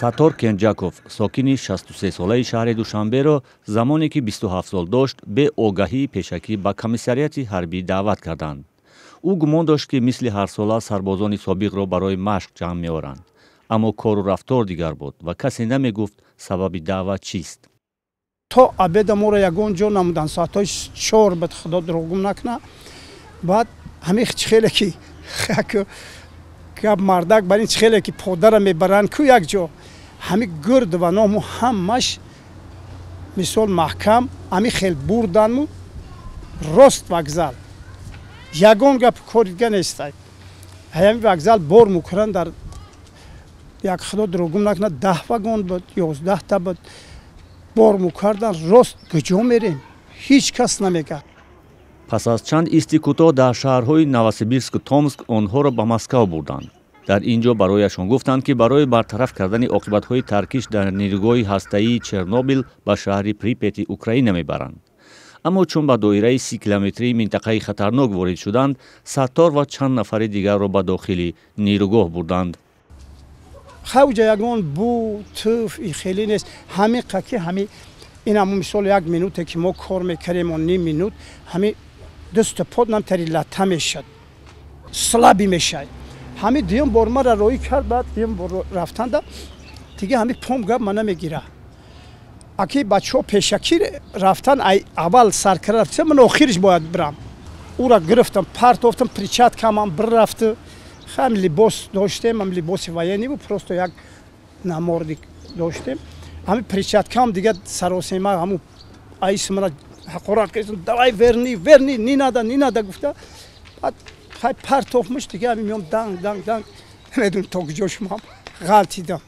Саттор Кенҷаков, сокини 63-солаи шаҳри Душанберо, замоне ки 27 сол дошт, беогаҳии пешакӣ ба комиссариати ҳарбӣ даъват карданд. Ӯ гумон дошт, ки мисли ҳарсола сарбозони собиқро барои машқ ҷамъ меоранд, аммо кору рафтор дигар буд ва касе намегуфт, сабаби даъват чист. То обеда моро ягон ҷо намуданд. Соатҳои 4 бад, худо дурӯғгум накуна. Баъд ҳамин хеле ки гап мардак бар ин хеле ки подара мебаранд ку як ҷо, ҳами гирд ва ному ҳамаш мисол маҳкам ҳами хел бурданму рост вокзал. Ягон гап кори дига нестай. Ҳами вокзал бор мукунанд, дар як, худо дурӯғгум накуна, 10 вагон буд, 11та буд, бор мукардан рост. Куҷо мерем, ҳеҷ кас намегӯяд. Пас аз чанд исти кӯтоҳ дар шаҳрҳои Новосибирску Томск онҳоро ба Москав бурданд. Дар ин ҷо барояшон гуфтанд, ки барои бартараф кардани оқибатҳои таркиш дар нерӯгоҳи ҳастаии Чернобил ба шаҳри Припети Украина мебаранд. Аммо чун ба доираи 30 километрии минтақаи хатарнок ворид шуданд, Саттор ва чанд нафари дигарро ба дохили нерӯгоҳ бурданд. Хавҷа ягон бу туф хеле нест. Ҳамин қаки ҳами ин ҳамун мисол як минуте ки мо кор мекардем, он ним минут ҳами дасту под намтари лата мешад, слабый мешад. Ҳами дуюм бор мара роҳӣ кард. Баъд дуюм бор рафтанда дига ҳами пом гап ма намегира. Аки бачаҳо пешакӣ рафтан, аввал саркара рафта, ман охириш бояд бирам. Ура гирифтам, партофтам, перчаткамам бирафту. Ҳам либос доштем, ҳам либоси военный бу, просто як намордик доштем. Ҳами перчаткам дига саросема ҳаму айсмара ҳақорат кардам: «Давай, верни, верни, не надо, не надо», гуфта. Баъд хай партофмуш, дига ҳами меом, данг, данг, данг, намедонам то куҷо шумам ғалтидам.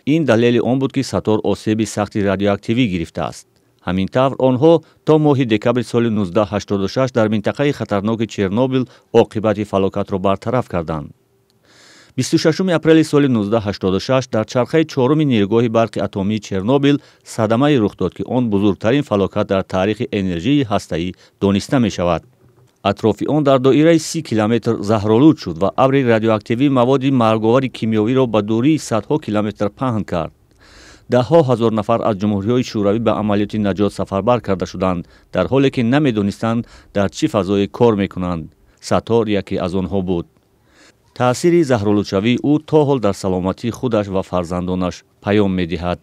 Ин далели он буд, ки Саттор осеби сахти радиоактивӣ гирифтааст. Ҳамин тавр онҳо то моҳи декабри соли 1986 дар минтақаи хатарноки Чернобил оқибати фалокатро бартараф карданд. 26 апрели соли 1986 дар чархаи чоруми нерӯгоҳи барқи атомии Чернобил садамае рух дод, ки он бузургтарин фалокат дар таърихи энержии ҳастаӣ дониста мешавад. Атрофи он дар доираи 30 километр заҳролуд шуд ва абри радиоактивӣ маводи марговари кимиёвиро ба дурии садҳо километр паҳн кард. Даҳҳо ҳазор нафар аз ҷумҳуриҳои шӯравӣ ба амалиёти наҷот сафарбар карда шуданд, дар ҳоле ки намедонистанд, дар чӣ фазое кор мекунанд. Саттор яке аз онҳо буд. Таъсири заҳролудшавии ӯ то ҳол дар саломатии худаш ва фарзандонаш паём медиҳад.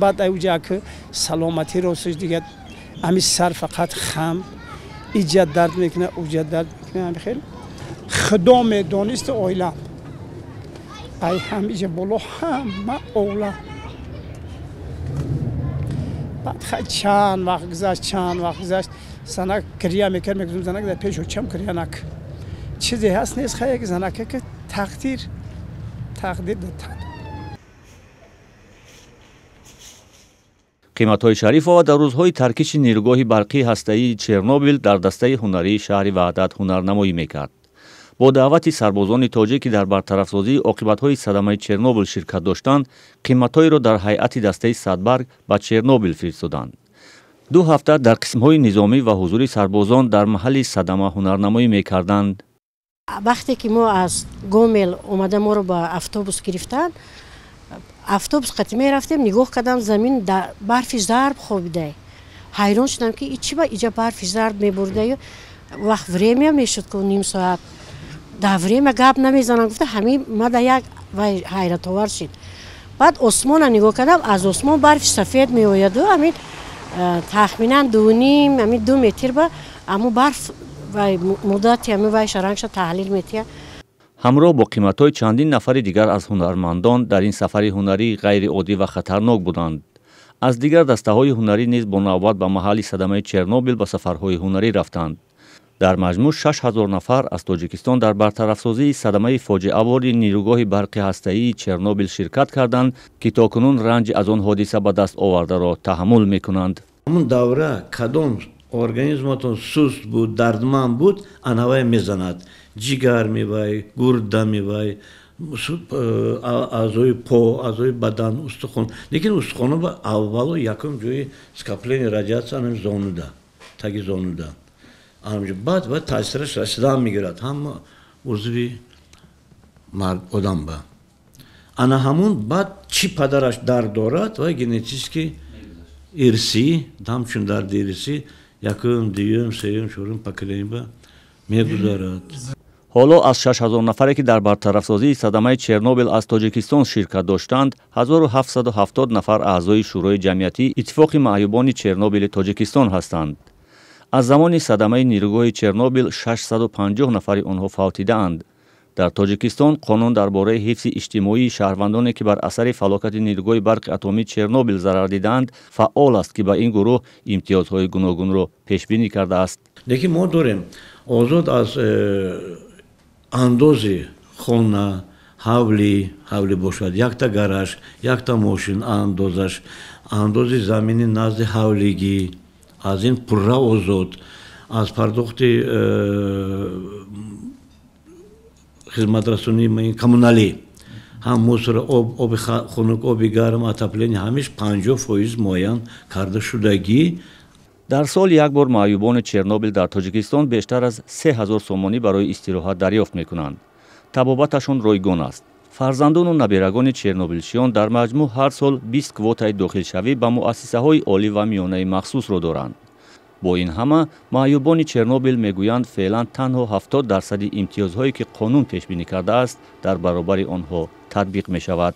Баъд ауҷа ки саломатӣ ростш дига ҳами сар фақат хам, иҷа дард мекуна, уҷа дард мекуна. Ҳами хел худо медонист. Оилам ай ҳамиҷа боло ҳама овла. Баъд хай чанд вақт гузашт, чанд вақт гузашт, занак гиря мекард. Мегуфтам: «Занак, дар пеш очам гиря нак, чизе ҳаст, нест». Хай як занака ки тақдир, тақдир датан. Қиматҳои Шарифова дар рӯзҳои таркиши нерӯгоҳи барқии ҳастаии Чернобил дар дастаи ҳунарии шаҳри Ваҳдат ҳунарнамоӣ мекард. Бо даъвати сарбозони тоҷик, ки дар бартарафсозии оқибатҳои садамаи Чернобил ширкат доштанд, қиматҳоеро дар ҳайати дастаи садбарг ба Чернобил фиристоданд. 2 ҳафта дар қисмҳои низомӣ ва ҳузури сарбозон дар маҳалли садама ҳунарнамоӣ мекарданд. Вақте ки мо аз Гомел омада, моро ба автобус гирифтанд, автобус қати мерафтем, нигоҳ кардам, замин барфи зарб хобида. Ҳайрон шудам, ки чӣ ба иҷа барфи зарб мебурдаю. Вақт время мешуд ку, ним соат дар время гап намезанам, гуфта, ҳамин мада як вай ҳайратовар шид. Баъд осмона нигоҳ кардам, аз осмон барфи сафед меояду ҳамин тахминан дуним, ҳамин 2 метр ба аму барф вай муддати ҳамин вай шарангша таҳлил метиҳад. Ҳамроҳ бо қиматҳои чандин нафари дигар аз ҳунармандон дар ин сафари ҳунарии ғайриоддӣ ва хатарнок буданд. Аз дигар дастаҳои ҳунарӣ низ бо навбат ба маҳалли садамаи Чернобил ба сафарҳои ҳунарӣ рафтанд. Дар маҷмӯъ 6000 нафар аз Тоҷикистон дар бартарафсозии садамаи фоҷиавори нерӯгоҳи барқи ҳастаии Чернобил ширкат карданд, ки то кунун ранҷи аз он ҳодиса ба даст овардаро таҳаммул мекунанд. Ҳамун давра кадом организматон суст буд, дардманд буд, анавай мезанад: ҷигар мевай, гурда мевай, аъзои по, аъзои бадан, устухон. Лекин устухоно ба аввалу якум ҷои скопление радиация анам зонуда, таги зонуда. Баъд ва таъсираш расидан мегирад ҳама узви одам ба. Ана ҳамун баъд чӣ падараш дард дорад ва генетически ирсӣ, ҳамчун дарди ирсӣ якум, дуюм, сеюм, чорум поколение ба мегузарад. Ҳоло аз 6000 нафаре, ки дар бартарафсозии садамаи Чернобил аз Тоҷикистон ширкат доштанд, 1770 нафар аъзои Шӯрои ҷамъиятии Иттифоқи маъюбони Чернобили Тоҷикистон ҳастанд. Аз замони садамаи нирӯгоҳи Чернобил 650 нафари онҳо фавтидаанд. Дар Тоҷикистон қонун дар бораи ҳифзи иҷтимоии шаҳрвандоне, ки бар асари фалокати нирӯгоҳи барқи атомии Чернобил зарар дидаанд, фаъол аст, ки ба ин гурӯҳ имтиёзҳои гуногунро пешбинӣ кардааст. Лекин мо дорем озод аз андози хона, ҳавлӣ, ҳавлӣ бошад, якта гараж, якта мошин андозаш, андози замини назди ҳавлигӣ, аз ин пурра озод, аз пардохти хизматрасонии коммуналӣ, ҳам мусор, об, оби хунук, оби гарм, отопление, ҳамиш 50% муайян карда шудагӣ. Дар сол як бор маъюбони Чернобил дар Тоҷикистон бештар аз 3000 сомонӣ барои истироҳат дарёфт мекунанд. Табобаташон ройгон аст. Фарзандону наберагони чернобилчиён дар маҷмӯъ ҳар сол 20 квотаи дохилшавӣ ба муассисаҳои олӣ ва миёнаи махсусро доранд. Бо ин ҳама маъюбони Чернобил мегӯянд, феълан танҳо 70 дарсади имтиёзҳое, ки қонун пешбинӣ кардааст, дар баробари онҳо татбиқ мешавад.